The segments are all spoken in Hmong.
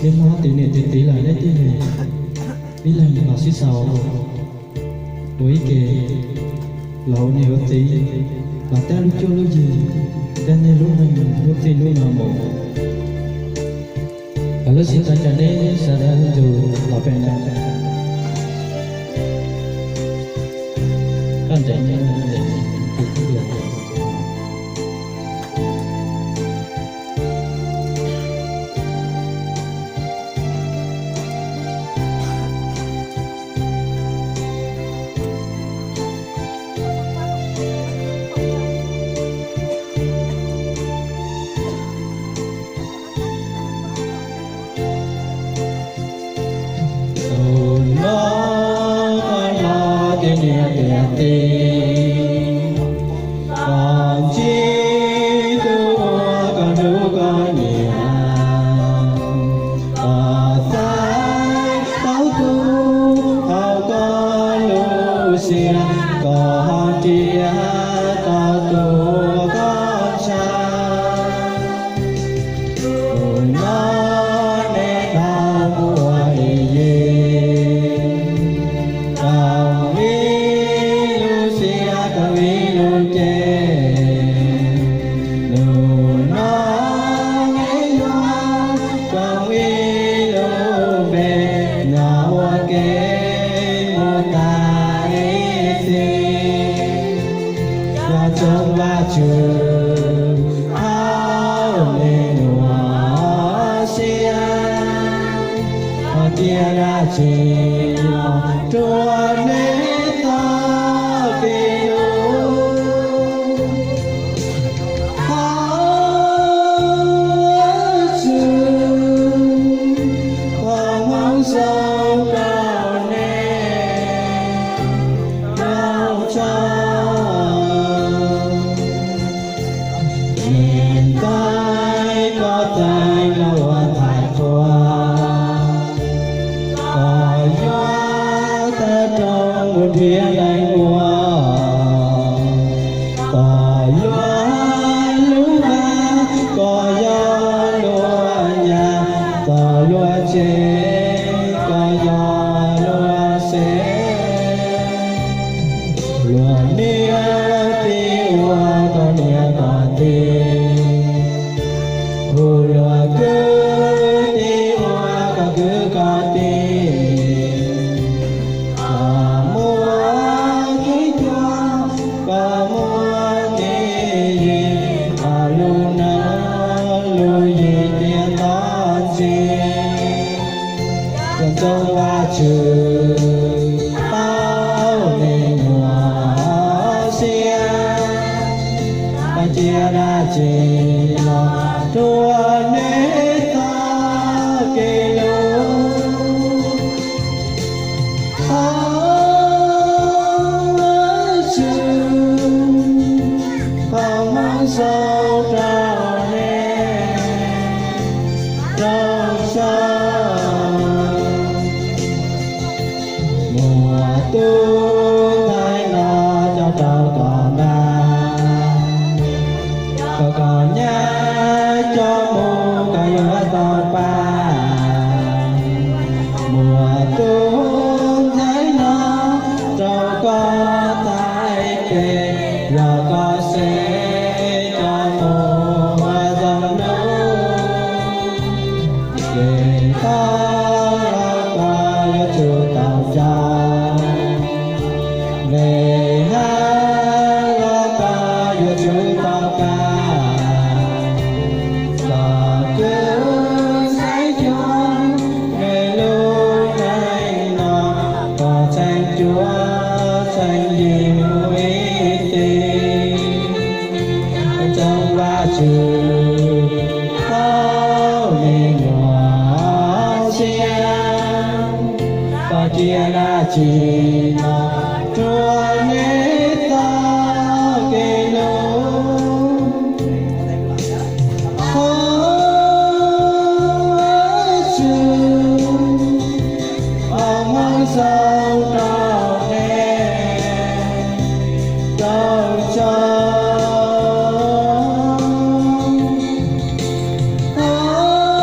Peb hlob tiav niam tiav txiv lawm, leej twg ib leeg los sib xaus ua ib ke, los ua niam ua txiv, los tab lub cuab lub yig, tab nej lub neej lub txij lub no mus. Lub sij hawm no neb sawv daws ntxuav los pem no, koj nres nres. Tus no koj los tiav niam tiav txiv, koj ntsib tus uas koj hlub koj nyiam, koj xaiv tau tus haum koj lub siab, koj nrhiav tau tus koj ntshaw. Tus no neb tau ua ib yig, koom ib lub siab koom ib lub cev. Tus no neb yuav koom ib lub npe, nyob ua ke mus tas ib txhis. Nyob zoo Vajtswv, tau me nyuam siab, koj cia dab tsi los rau neb txoj kev hlub. Thov Vajtswv foom hmoov zoo rau neb, rau tso niam tais koj txais los ua ntxhais qhua, koj yuav tawm rooj mus nrhiav leej muam, koj yuav lub vaj, koj yuav lub nyab, koj yuav tsev, koj yuav lub tsev. Luag niam txiv ua koj niam koj txiv, hu luag kwv tij ua koj kwv koj tij. Koj muaj kev cuab, koj muaj kev yig, koj lub neej lub yig tiav txom nyem. Foom hmoov zoo Vajtswv, tau me nyuam siab, koj cia dab tsi los rau neb txoj kev hlub. Thov Vajtswv foom hmoov zoo rau neb, rau tso muam tub ntxhais no coj rau koj nqa, kom koj nyab coj mus koj yuav tau pab. Muam tub ntxhais no rau koj txhais tes, yog koj xev coj mus ua zoo lub, ces tau los koj yuav tsum tau coj, nqes hab los koj yuav tsum tau kaj. Koj kwv xeeb cuab, nqes lub neej no koj txheeb cuab txheeb yig mus ib txhis. Foom hmoov zoo Vajtswv, tau me nyuam siab, koj cia dab tsi los rau neb txoj kev hlub. Thov Vajtswv foom hmoov zoo rau neb, rau tso. Thov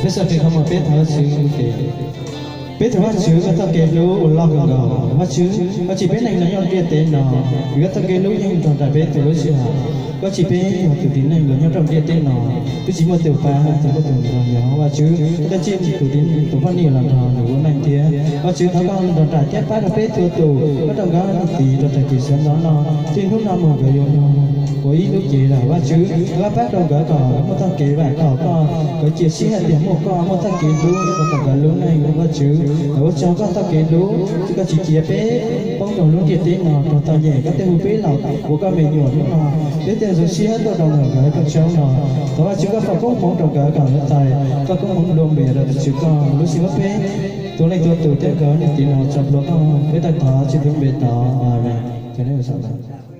Peb xav pem qhov muag peb thov Vajtswv ua ke. Peb thov Vajtswv koj txoj kev hlub uas loj kawg nkaus. Vajtswv, koj tsim peb neeg los nyob ntiaj teb no, vim koj txoj kev hlub yeej nrog nraim peb txhua lub sij hawm. Koj tsim peb yog tus tib neeg los nyob rau ntiaj teb no, twb tsis muaj tus pab thiab muaj tus nrog nyob. Vajtswv, koj coj tus tib, tus poj niam los nrog nws ua neej thiab. Vajtswv, thov koj nrog nraim thiab pab rau peb txhua tus nyob rau nkawd niam txiv rau tag kis sawv ntxov no, thiab hnub no mus nkawd yuav mus ua ib lub cev lawm. Vajtswv, thov koj pab rau nkawd kom nkawd muaj txoj kev vam khom koj, nkawd cia siab hais tias muaj koj, muaj txoj kev hlub rau tom nkawd lub neej. Vajtswv, ua tsaug koj txoj kev hlub, koj tsis cia peb poob rau lub ntiaj teb no raug txom nyem, koj thiaj hu peb los ua koj me nyuam hnub no. Peb thiaj zoo siab tuaj rau ntawm nkawd rooj tshoob no. Thov Vajtswv koj foom koob hmoov rau nkawd kom nkawd txais txoj koob hmoov nplua npias rau tus Tswv koj. Lub sij hawm peb tus leej txhua tus thiab nkawd niam txiv no tso plhuav koj, peb tau thov Tswv Yexus lub npe thov, Amees.